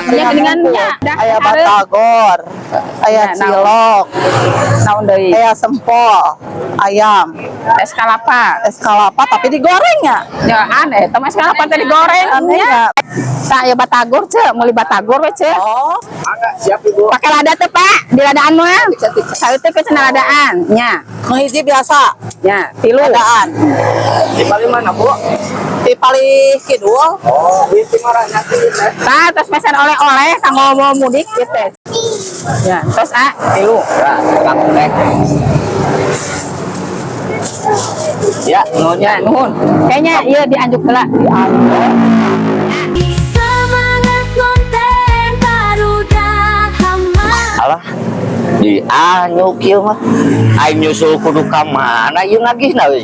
Nya geuningan nya. Dah, Aya hareup. Batagor, aya Ya, naon? Cilok, Naon deui? Aya sempol, ayam, Es kalapa. Es kalapa tapi digoreng ya. Ya aneh, teh es kalapa teh digoreng. Aneh nya. ya. Tah, aya batagor, Ce, meuli batagor we, Ce. Oh, Mangga, siap, Ibu. Pakai lada teh, Pak, di ladaan mah. Saeutik we cenah ladaan, nya. Nu hiji biasa, Nya, tilu. Ladaan. Di paling mana, Bu? Di paling kidul. Oh, di Cimaranya sih, teh. Tah, terus pesan oleh-oleh kanggo mau mudik gitu. Ya, terus ah, tilu. Ya, teh. Ya, nuhun. Ya, nuhun. Kayaknya iya dianjuk heula. Dianjuk. Semangat konten barudak hama. Alah, di anyuk ieu mah. Aing nyusul kudu ka mana ieu nagihna euy.